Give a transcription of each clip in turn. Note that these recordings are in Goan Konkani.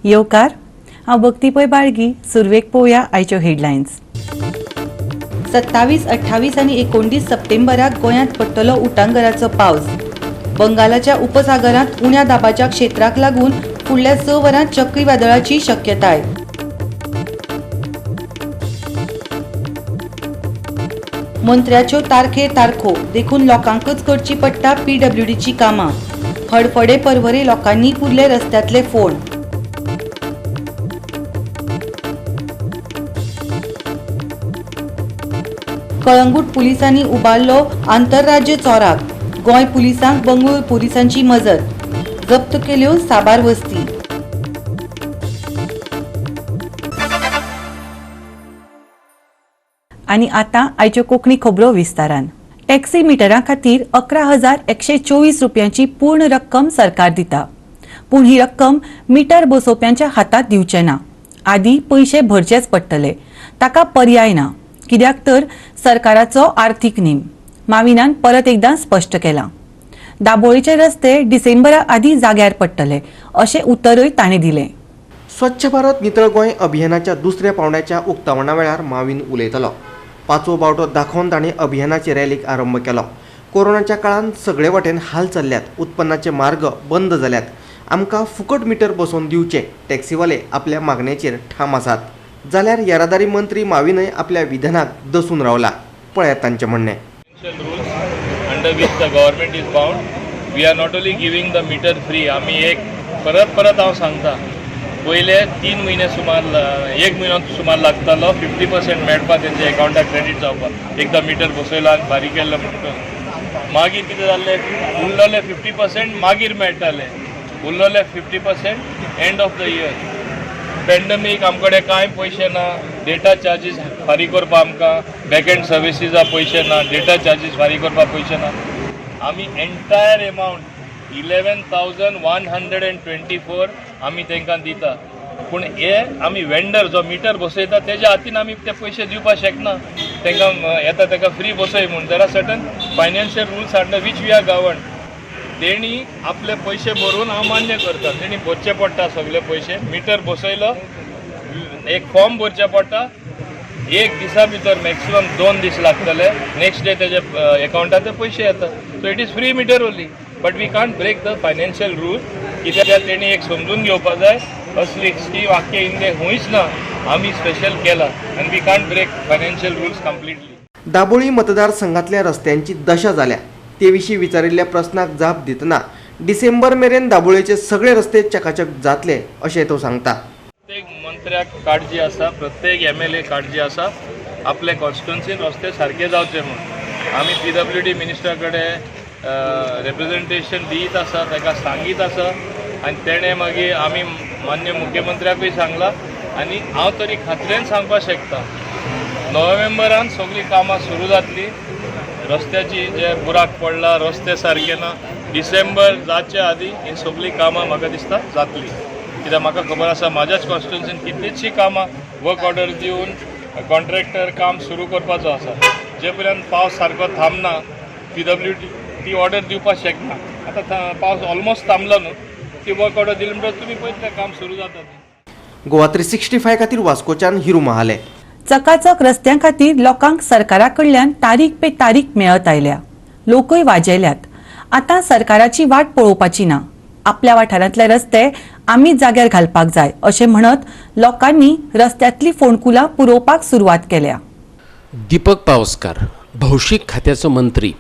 येवकार. हांव भक्ती पै बाळगी. सुरवेक पळोवया आयच्यो हेडलायन्स. 27, 28 आनी 29 सप्टेंबराक गोंयांत पडटलो उटांगराचो पावस. बंगालाच्या उपसागरांत उण्या दाबाच्या क्षेत्राक लागून फुडल्या 6 वरांत चक्रीवादळाची शक्यताय. मंत्र्याच्यो तारखेर तारखो देखून लोकांकच करची पडटा पीडब्ल्यूडीची कामां. हडफडे परवरे लोकांनी पुरले रस्त्यांतले फोंड. कळंगूट पुलिसांनी उबारलो आंतरराज्य चोराक. गोंय पुलिसांक बंगळूर पुलिसांची मजत. जप्त केल्यो साबार वस्ती. आनी आतां आयच्यो कोंकणी खबरो विस्तारान. टॅक्सी मिटरा खातीर 11,124 रुपयांची पूर्ण रक्कम सरकार दिता, पूण ही रक्कम मिटर बसोवप्यांच्या हातांत दिवचे ना. आदी पयशे भरचेच पडटले, ताका पर्याय ना. कित्याक तर सरकाराचो आर्थीक नेम माविनान परत एकदां स्पश्ट केला. दाबोळीचे रस्ते डिसेंबरा आदी जाग्यार पडटले अशें उतरूय ताणें दिलें. स्वच्छ भारत नितळ गोंय अभियानाच्या दुसऱ्या पावंड्याच्या उक्तावणा वेळार माविन उलयतलो. पांचवो बावटो दाखोवन ताणें अभियानाचे रॅलीक आरंभ केलो. कोरोनाच्या काळांत सगळे वाटेन हाल चल्ल्यात, उत्पन्नाचे मार्ग बंद जाल्यात. आमकां फुकट मिटर बसोवन दिवचे, टॅक्सीवाले आपल्या मागणेचेर ठाम आसात. जाल्यार येरादारी मंत्री माविनय आपल्या विधानाक दसून रावला. पळयात तांचें म्हणणें. Rules under which the government is bound, we are not only giving the meter free. आमी एक परत परत हांव सांगता, पयले 3 म्हयने सुमार 1 म्हयनो सुमार लागतालो 50% मेळपाक तेंच्या एकावंटाक क्रेडीट जावपाक. एकदां मिटर बसयलो आनी फारीक केल्लो म्हणटकच मागीर कितें जाल्लें, उरलेले 50% मागीर मेळटाले, उरलेले 50% end of the year. Pandemic आमकडे कांय पयशे ना, डेटा चार्जीस फारीक करपाक आमकां बॅकएंड सर्विसीसा पयशे ना, डेटा चार्जीस फारीक करपाक पयशे ना. आमी एन्टायर एमावंट 11,124 आमी तांकां दिता, पूण हे आमी वेंडर जो मिटर बसयता तेज्या हातीन आमी ते पयशे दिवपाक शकना. तांकां येता ताका फ्री बसय म्हूण. There are certain financial rules under which we are govern. तेणी आपले पयशे भरून हांव मान्य करता, तेणी भरचे पडटा सगळे पयशे. मिटर बसयलो, एक फॉर्म भरचें पडटा, एक दिसा भितर मॅक्सिमम 2 दीस लागतले, नेक्स्ट डे तेजे एकावंटार ते पयशे येता. So it is free meter only, but we can't break the financial rule. कित्याक तेणी एक समजून घेवपा जाय, असली स्कीम आख्खे इंडिये खंयच ना, आमी स्पेशल केला आनी we can't break financial rules completely. Dabolim मतदारसंघातल्या रस्त्यांची दशा जाल्या ते विशीं विचारिल्ल्या प्रस्नाक जाप दितना डिसेंबर मेरेन दाबोळेचे सगळे रस्ते चकाचक जातले अशें तो सांगता. प्रत्येक मंत्र्याक काळजी आसा, प्रत्येक MLA काळजी आसा आपले कॉन्स्टिट्युन्सीन रस्ते सारके जावचे म्हूण. आमी PWD मिनिस्टरा कडेन रिप्रेझेंटेशन दीत आसा, ताका सांगीत आसा आनी तेणें मागीर आमी मान्य मुख्यमंत्र्याकूय सांगलां आनी हांव तरी खात्रेन सांगपाक शकता नोव्हेंबरान सगळीं कामां सुरू जातलीं. रस्त्याची जे बुराक पडला, रस्ते सारके ना, डिसेंबर जावचे आदी ही सगळीं कामां म्हाका दिसता जातली. कित्याक म्हाका खबर आसा म्हाज्याच कॉन्स्टिट्युन्सीन कितलींचशीं कामां वर्क ऑर्डर दिवन कॉन्ट्रॅक्टर काम सुरू करपाचो आसा. जे पर्यंत पावस सारको थांबना PWD ती ऑर्डर दिवपाक शकना. आतां पावस ऑलमोस्ट थांबलो न्हू, ती वर्क ऑर्डर दिली म्हणटकच तुमी पळयतले काम सुरू जाता. गोवा 365 खातीर वास्कोच्यान हिरू महाले. चकाचक रस्त्यां खातीर लोकांक सरकारा कडल्यान तारीख पे तारीख मेळत आयल्या, लोकय वाजेल्यात. आतां सरकाराची वाट पळोवपाची ना, आपल्या वाठारांतले रस्ते आमी जाग्यार घालपाक जाय अशें म्हणत लोकांनी रस्त्यांतली फोंडकुलां पुरोवपाक सुरवात केल्या. दीपक पावसकार भौशीक खात्याचो मंत्री,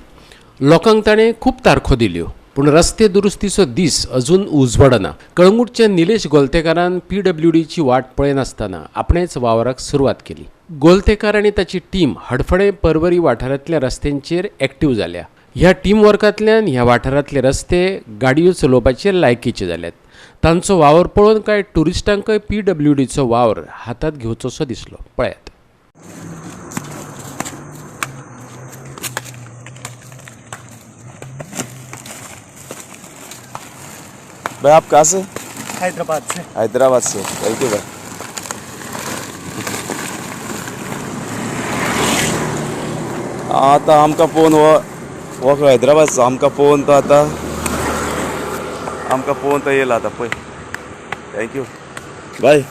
लोकांक ताणें खूब तारखो दिल्यो, पूण रस्ते दुरुस्तीचो दीस अजून उजवाडना. कळंगूटच्या निलेश गोलतेकारान PWDची वाट पळयनासतना आपणेच वावराक सुरवात केली. गोलतेकार आनी ताची टीम हडफडें परवरी वाठारांतल्या रस्त्यांचेर एक्टीव जाल्या. ह्या टीम वर्कांतल्यान ह्या वाठारांतले रस्ते गाडयो चलोवपाचे लायकीचे जाल्यात. तांचो वावर पळोवन कांय ट्युरिस्टांकय PWDचो वावर हातांत घेवचोसो दिसलो. पळयात. भाई आप कहाँ से? हैदराबाद से। हैदराबाद से, thank you भाई। आतां आमकां पळोवन हो हैदराबादचो आमकां पळोवन तो आतां आमकां पळोवन तो येयला आतां पळय। Thank you. भाई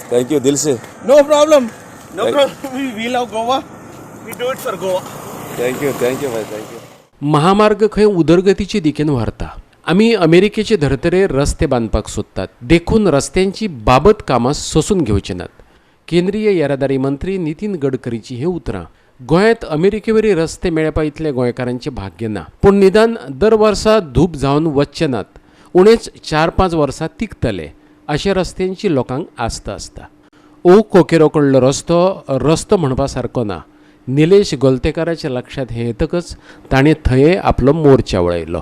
thank you Dil Se. No problem. No problem. We love Goa. We do it for Goa. Thank you thank you भाई thank you. महामार्ग खंय उदरगतीचे दिकेन व्हरता. आमी अमेरिकेचे धर्तरेर रस्ते बांदपाक सोदतात, देखून रस्त्यांची बाबत कामां सोसून घेवचे नात. केंद्रीय येरादारी मंत्री नितीन गडकरीची ही उतरां. गोंयांत अमेरिकेवरी रस्ते मेळपा इतले गोंयकारांचें भाग्य ना, पूण निदान दर वर्सा धूप जावन वचचे नात, उणेच 4-5 वर्सां तिगतले अशे रस्त्यांची लोकांक आस्त आसता. ओ कोकेरो कडलो रस्तो रस्तो म्हणपा सारको ना. निलेश गोलतेकाराच्या लक्षात हें येतकच ताणें थंय आपलो मोर्चा वळयलो.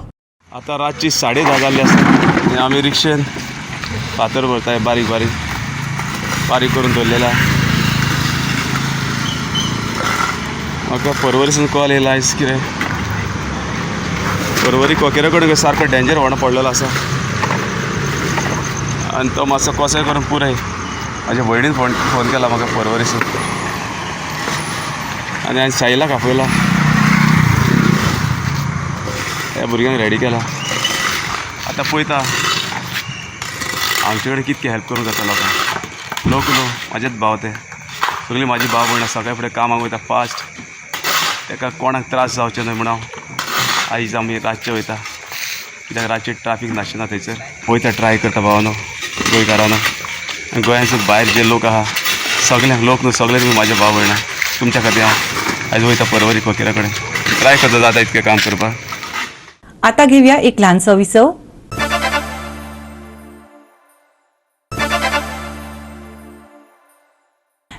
आतां रातची 10:30 जाल्ली आसा आनी आमी रिक्षेन फातर भरताय, बारीक बारीक बारीक करून दवरलेला. म्हाका परवरीसून कॉल येयला आयज कितें परवरी कोकेरो कडेन सारको डेंजर व्हडो पडलेलो आसा आनी तो मातसो कसोय करून पुराय. म्हाज्या भयणीन फोन केला म्हाका परवरीसून आनी हांवें साईलाक आपयला, ह्या भुरग्यांक रेडी केला. आतां पळयता आमचे कडेन कितकें हेल्प करूंक जाता लोकांक. लोक न्हू म्हाजेच भाव, ते सगळीं म्हाजी भाव भयणां सकाळी फुडें कामाक वयता फास्ट, ताका कोणाक त्रास जावचें न्हय म्हणून हांव आयज आमी रातचें वयता, कित्याक रातचें ट्राफीक नासचें ना थंयसर. वयता ट्राय करता भावानो, गोंयकारानो आनी गोंयांसून भायर जे लोक आहा सगळ्यांक, लोक न्हू सगळे तुमी म्हाजे भाव भयणां, तुमच्या खातीर हांव आयज वयता परवरी कोकेरा कडेन ट्राय करता जाता इतकें काम करपाक. आता घेऊया एक ल्हानसो विसव.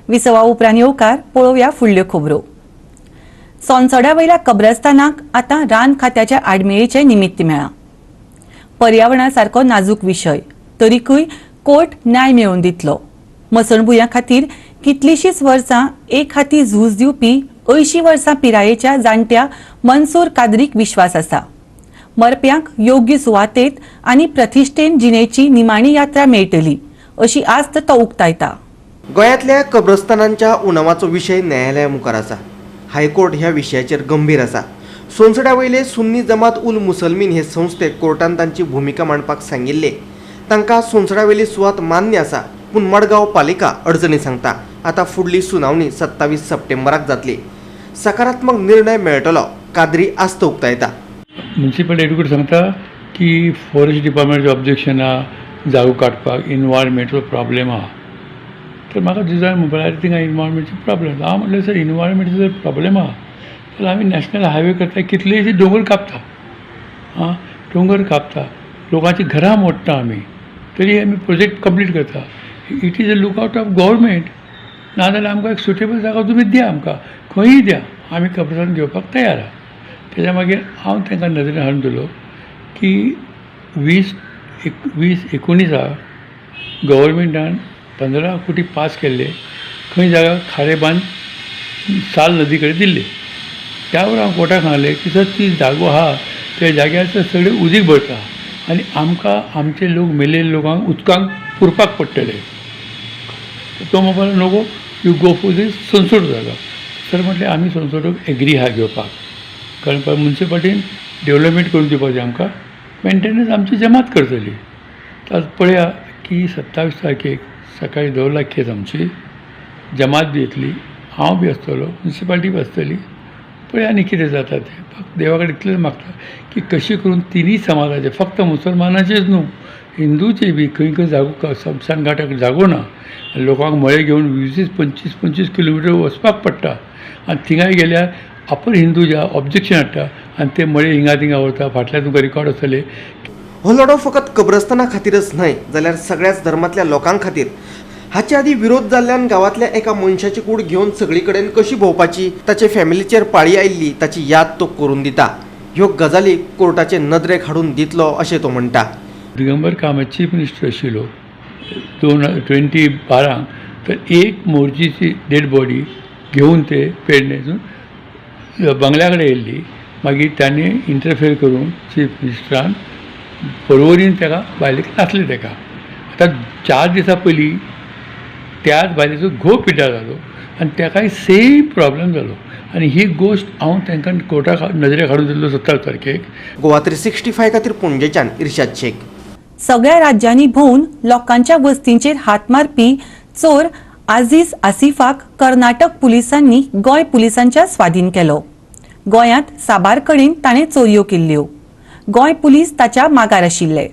विसवा उपरांत येवकार पळोवया फुडल्यो खबरो. सोनसड्या वयल्या कब्रस्तानाक आतां रान खात्याच्या आडमेळीचें निमित्त मेळ्ळां. पर्यावरणा सारको नाजूक विशय, तरीकूय कोर्ट न्याय मेळोवन दितलो. मसणभुंया खातीर कितलींशींच वर्सां एक हाती झूज दिवपी 80 वर्सां पिरायेच्या जाणट्या मनसूर कादरीक विश्वास आसा. मरप्यांक योग्य सुवातेत आनी प्रतिश्ठेन जिणेची निमाणी यात्रा मेळटली अशी आस्त तो उक्तायता. गोंयांतल्या कब्रस्तानांच्या उणावाचो विशय न्यायालया मुखार आसा. हायकोर्ट ह्या विशयाचेर गंभीर आसा. सोनसड्या वयले सुन्नी जमात उल मुसलमीन हे संस्थेक कोर्टान तांची भुमिका मांडपाक सांगिल्ले. तांकां सोनसड्या वयली सुवात मान्य आसा, पूण मडगांव पालिका अडचणी सांगता. आतां फुडली सुनावणी 27 सप्टेंबराक जातली. सकारात्मक निर्णय मेळटलो, कादरी आस्त उक्तायता. म्युनिसिपल एडवोकेट सांगता की फॉरेस्ट डिपार्टमेंटचें ऑब्जेक्शन आहा जागो काडपाक, इनवायरमेंटचो प्रॉब्लेम आहा. तर म्हाका दिसता म्हणपाक थिंगा इनवायरमेंटचो प्रॉब्लेम. हांव म्हणलें सर इनवायरमेंटचो जर प्रॉब्लेम आहा जाल्यार आमी नॅशनल हायवे करता, कितलेशे दोंगर कापता, आं दोंगर कापता, लोकांची घरां मोडटा आमी, तरी आमी प्रोजेक्ट कंप्लीट करता. It is a look out of government. नाजाल्यार आमकां एक सुटेबल जागो तुमी दिया, आमकां खंयूय द्या, आमी कब्रस्तान घेवपाक तयार आहा. तेज्या मागीर हांव तांकां नदरेन हाडून दिलो की 2019 गव्हर्मेंटान 15 कोटी पास केल्ले खंय जागा खारेबांद साल नदी कडेन दिल्ले. त्यावर हांव कोर्टाक सांगलें की सर ती जागो आहा त्या जाग्यार सगळें उदीक भरता आनी आमकां आमचे लोक मेलेले लोकांक उदकांक पुरपाक पडटले. तो म्हणपाक नको, you go for these Sonsod जागा. सर म्हटलें आमी सोनसोडूक एग्री आहा घेवपाक, कारण म्युनिसिपालिटीन डेवलपमेंट करून दिवपाचें आमकां, मेंटेनन्स आमची जमात करतली. तर पळया की 27 तारखेक सकाळी 2 लाख केस आमची जमात बी येतली, हांव बी आसतलो, म्युनिसिपालिटी बी आसतली. पळया आनी कितें जाता तें. फक्त देवा कडेन इतलेंच मागता की कशी करून तिनूय समाजाचे, फक्त मुसलमानाचेच न्हू, हिंदूचे बी खंय खंय जागो स्मशान घाटाक जागो ना, लोकांक मळे घेवन 20 25 25 किलोमिटर वचपाक पडटा आनी थिंगाय गेल्यार आपण हिंदू ज्या ऑब्जेक्शन हाडटा आनी ते मळे हिंगा थिंगा व्हरता. फाटल्यान तुमकां रिकॉर्ड आसतले. हो लढो फकत कब्रस्ताना खातीरच न्हय जाल्यार सगळ्याच धर्मांतल्या लोकां खातीर. हाचे आदीं विरोध जाल्ल्यान गांवांतल्या एका मनशाची कूड घेवन सगळी कडेन कशी भोंवपाची, ताचे फॅमिलीचेर पाळी आयिल्ली ताची याद तो करून दिता. ह्यो गजाली कोर्टाचे नदरेक हाडून दितलो अशें तो म्हणटा. दिगंबर कामत चीफ मिनिस्टर आशिल्लो 2012 तर एक मोर्जीची डेड बॉडी घेवन ते पेडणेसून बंगल्या कडेन येयल्ली. मागीर तांणी इंटरफेर करून चीफ मिनिस्टरान परवरीन ताका बायलेक नासलें ताका. आतां 4 दिसां पयलीं त्याच बायलेचो घोव पिड्ड्यार जालो आनी ताकाय सेम प्रॉब्लेम जालो. आनी ही गोश्ट हांव तांकां कोर्टाक नदरेक हाडून दिल्लो 27 तारखेक. गोवा 365 खातीर पणजेच्यान इर्शाद शेख. सगळ्या राज्यांनी भोंवून लोकांच्या वस्तींचेर हात मारपी चोर आझीज आसिफाक कर्नाटक पुलिसांनी गोंय पुलिसांच्या स्वाधीन केलो. गोंयांत साबार कडेन ताणें चोरयो केल्ल्यो. गोंय पुलीस ताच्या मागार आशिल्ले.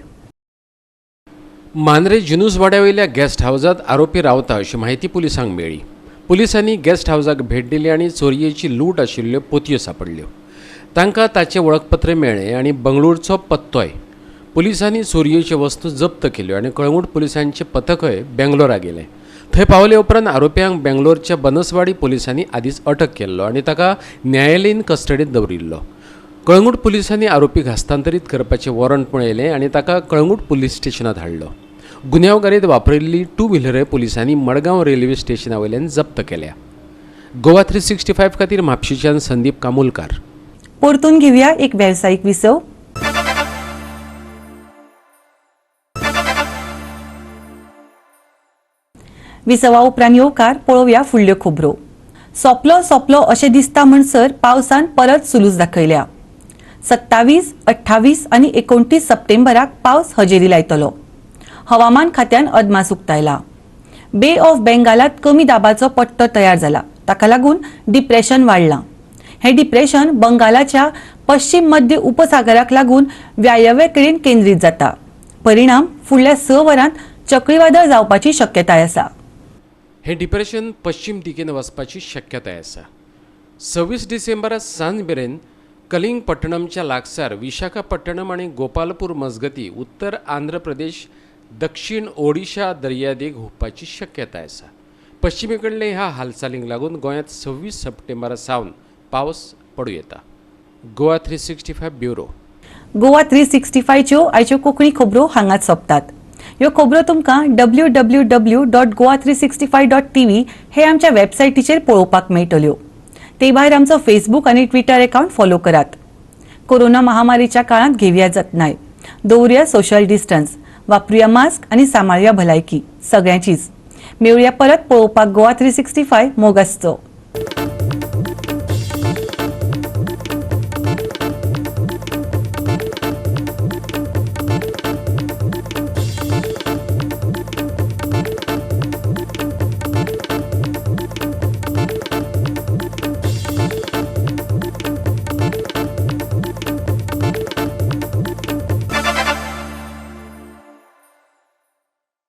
मांद्रे जिनूसवाड्या वयल्या गेस्ट हावजात आरोपी रावता अशी म्हायती पुलिसांक मेळ्ळी. पुलिसांनी गेस्ट हावजाक भेट दिली आनी चोरयेची लूट आशिल्ल्यो पोतयो सांपडल्यो. तांकां ताचें वळखपत्र मेळ्ळें आनी बंगळूरचो पत्तोय. पुलिसांनी चोरयेच्यो वस्तू जप्त केल्यो आनी कळंगूट पुलिसांचें पथकय बेंगलोरा गेलें. थंय पावले उपरांत आरोप्यांक बेंगलोरच्या बनसवाडी पुलिसांनी आदींच अटक केल्लो आनी ताका न्यायालयीन कस्टडींत दवरिल्लो. कळंगूट पुलिसांनी आरोपीक हस्तांतरीत करपाचें वॉरंट मेळयलें आनी ताका कळंगूट पुलीस स्टेशनांत हाडलो. गुन्यांवकारीत वापरिल्ली टू व्हिलरय पुलिसांनी मडगांव रेल्वे स्टेशना वयल्यान जप्त केल्या. गोवा 365 खातीर म्हापशेंच्यान संदीप कामुलकार. परतून घेवया एक वेवसायीक विसव. विसवा उपरांत येवकार पळोवया फुडल्यो खबरो. सोंपलो सोंपलो अशें दिसता म्हणसर पावसान परत सुलूस दाखयल्या. 27, 28 आनी 29 सप्टेंबराक पावस हजेरी लायतलो. हवामान खात्यान अदमास उक्तायला. बे ऑफ बेंगालात कमी दाबाचो पट्टो तयार जाला. ताका लागून डिप्रेशन वाडलां. हें डिप्रेशन बंगालाच्या पश्चिम मध्य उपसागराक लागून वायव्ये कडेन केंद्रीत जाता. परिणाम फुडल्या 6 वरांत चक्रीवादळ जावपाची शक्यताय आसा. हें डिप्रेशन पश्चिम दिकेन वचपाची शक्यताय आसा. 26 डिसेंबरा सांज मेरेन कलिंगपट्टणमच्या लागसार विशाखापट्टणम आनी गोपालपूर मजगती उत्तर आंध्र प्रदेश दक्षिण ओडिशा दर्यादेग हुपपाची शक्यताय आसा. पश्चिमे कडले ह्या हालचालींक लागून गोंयांत 26 सप्टेंबरा सावन पावस पडूं येता. गोवा 365 ब्युरो. गोवा 365च्यो आयच्यो कोंकणी खबरो हांगाच सोंपतात. ह्यो खबरो तुमकां www.goa365.tv हे आमच्या वेबसायटीचेर पळोवपाक मेळटल्यो. ते भायर आमचो फेसबूक आनी ट्विटर अकावंट फॉलो करात. कोरोना महामारीच्या काळांत घेवया जतनाय, दवरुया सोशल डिस्टन्स, वापरुया मास्क आनी सांबाळुया भलायकी सगळ्यांचीच. मेळुया परत पळोवपाक गोवा 365. मोग आसचो.